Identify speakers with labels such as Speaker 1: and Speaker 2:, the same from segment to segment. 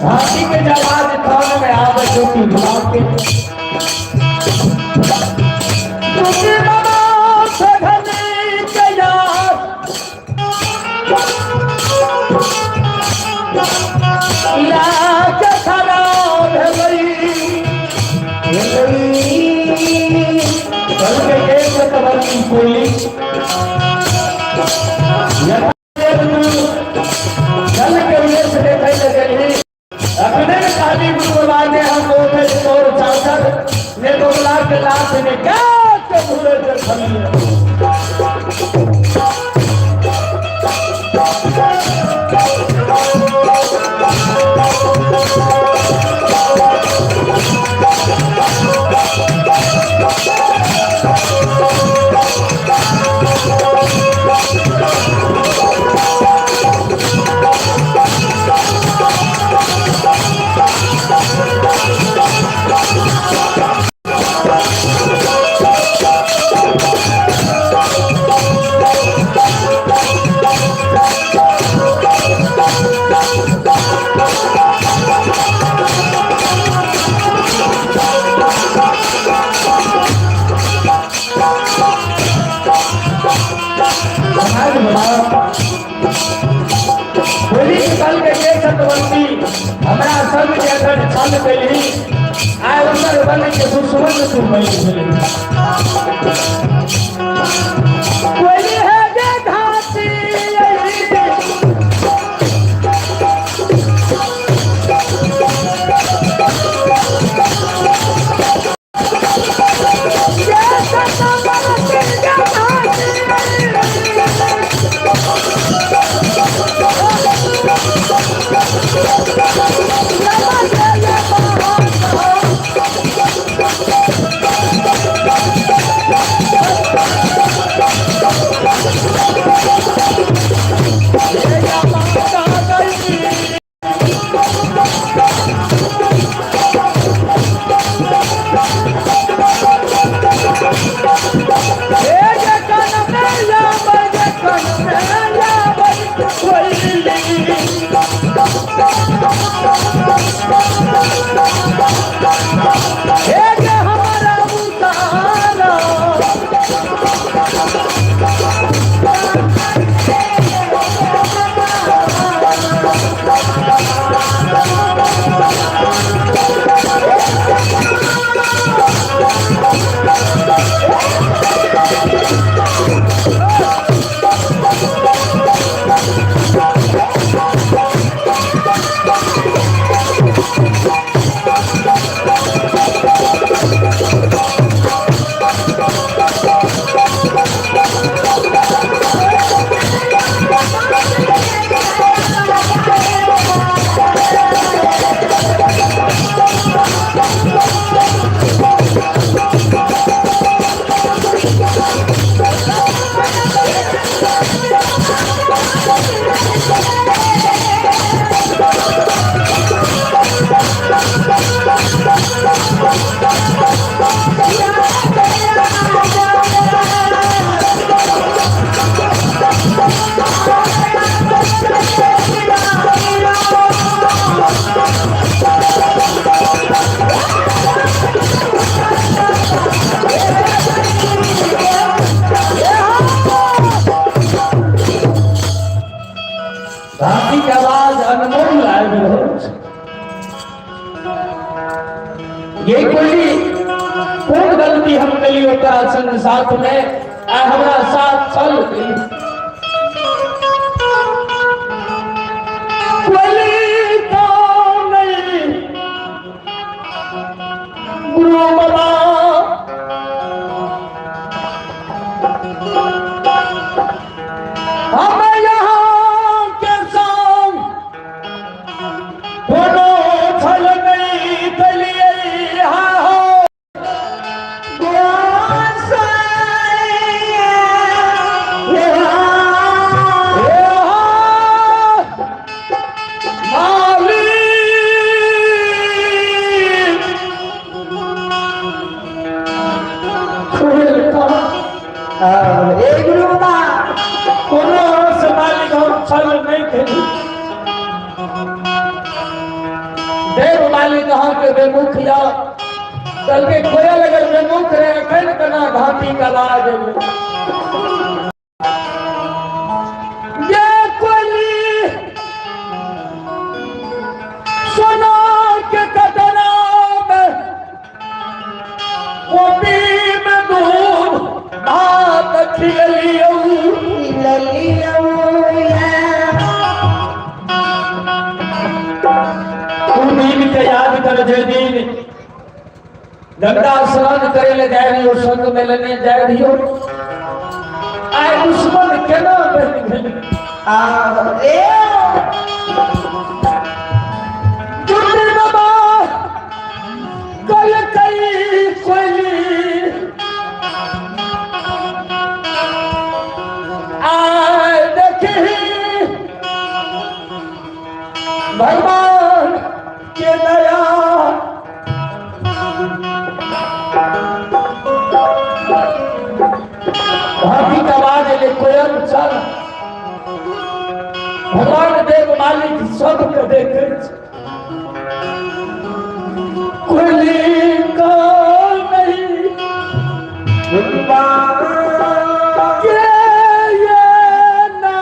Speaker 1: हाथी के आवाज कान में आवे ज्योति गुलाब के तुझे बाबा सघने तैयार लाज खराब भेलई भेलई कल के एक कबर की कोयली जल के उल्लेख देखै लए गेलही अखने कहली गुरु बाबा ने हम बोले तोर चाचर ने दोगला के लात ने क्या के भूले देखलिए। होली के कल के के सतवंती हमरा संग के अगर छल गेली आय उनकर बन के सुसुमन तू मिल गेली। कोई है जे घाटी हाथी के आवाज अनमोल आबि रहल छै। ये कोई कोन गलती हम केलियो तोरा संग साथ में आ हमरा साथ चल कोई तो नहीं गुरु बाबा हम यहाँ के संग कोनो छल नहीं कलिए हा हो गोसाइया। देव मालिक अहाँके बेमुख या कहलकै कोयल अगर बेमुख रहे एखन केना घाटी के आवाज एलै? ये कोयली सोना के कटरा में कोपी में दूध भात खिललियौ। तू दिन के याद कर जे दिन गंगा स्नान करे ले जाय रहियो, संग में लेने जाय रहियो, आइ दुश्मन केना बनि गेल? टुन्नी बाबा कल कई कोयली आय देखी भगवान के दया। हाथी का आवाज एलै, कोयल चल, भगवान देव मालिक सबके देखै छै। कोयली का नहीं के ये ना।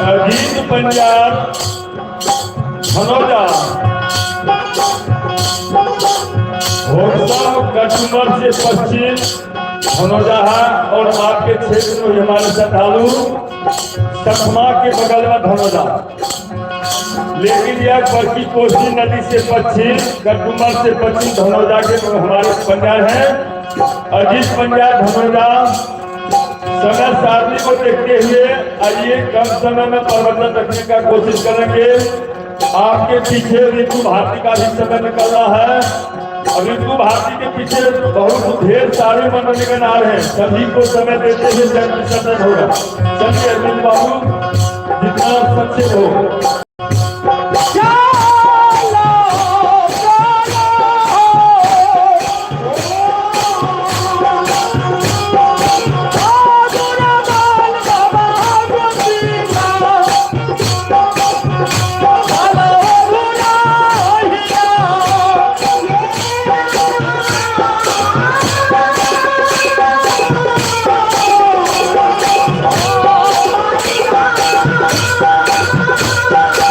Speaker 2: अजीत पंजाब धनौजा होटल कचुमर से पश्चिम धनौजा है और आपके क्षेत्र में हमारे श्रद्धालु सखमा के बगल में धनौजा, लेकिन यह बड़की कोसी नदी से पश्चिम कचुमर से पश्चिम धनौजा के हमारे पंजाब हैं। अजीत पंजाब धनौजा समय सारणी को देखते हुए आइए कम समय में प्रवचन रखने का कोशिश करेंगे। आपके पीछे रितु भारती का भी समय निकलना है और रितु भारती के पीछे बहुत ढेर सारे मनोनिगण आ रहे हैं, सभी को समय देते हुए समय होगा। चलिए अरविंद बाबू, जितना संक्षेप हो।
Speaker 1: चलो चलो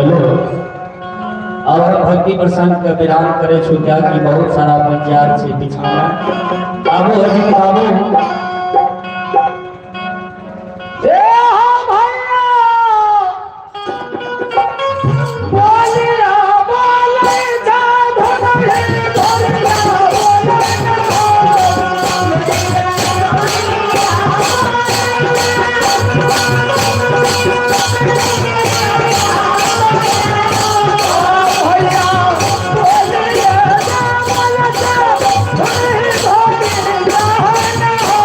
Speaker 1: चलो अब हम भक्ति प्रसंग के विराम करे छु, क्या कि बहुत सारा पंचायत छे पीछा। आबू अजीत बाबू। ए हो भैया बोलिया बोले जा धन हे बोलिया बोले भैया बोलिया जा बोले जा धन हे बोलिया हो।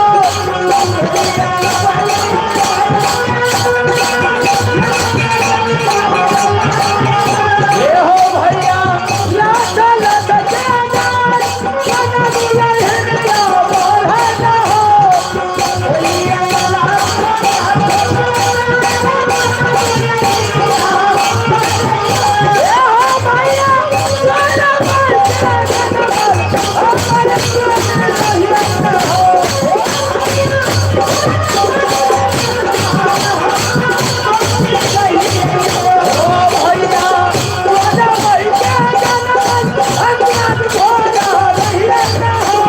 Speaker 1: ए हो भैया लाचा लाचा जाना बना दुल्हनिया बढ़ना हो। भैया ए हो भैया लाला हो। ओ भैया तोरा भैया जनम अज्ञात भोला रहिया हो।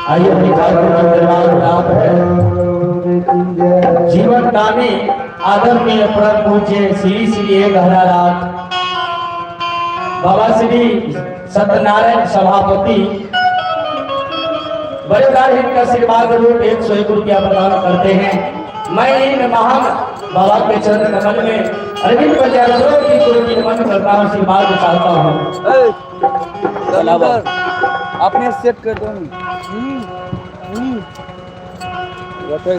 Speaker 1: आइए अपनी दरबार प्राप्त है जीवन दानी आदरणीय परम पूज्य श्री श्री 1008 बाबा श्री सत्यनारायण सभापति बड़े उदार हित का आशीर्वाद रूप 101 रुपया प्रदान करते हैं। मैं इन महान बाबा के चरण कमल में अरविंद बजाज की गुरु नमन करता हूँ, आशीर्वाद चाहता हूँ।
Speaker 3: अपने सेट कर दो। रखै।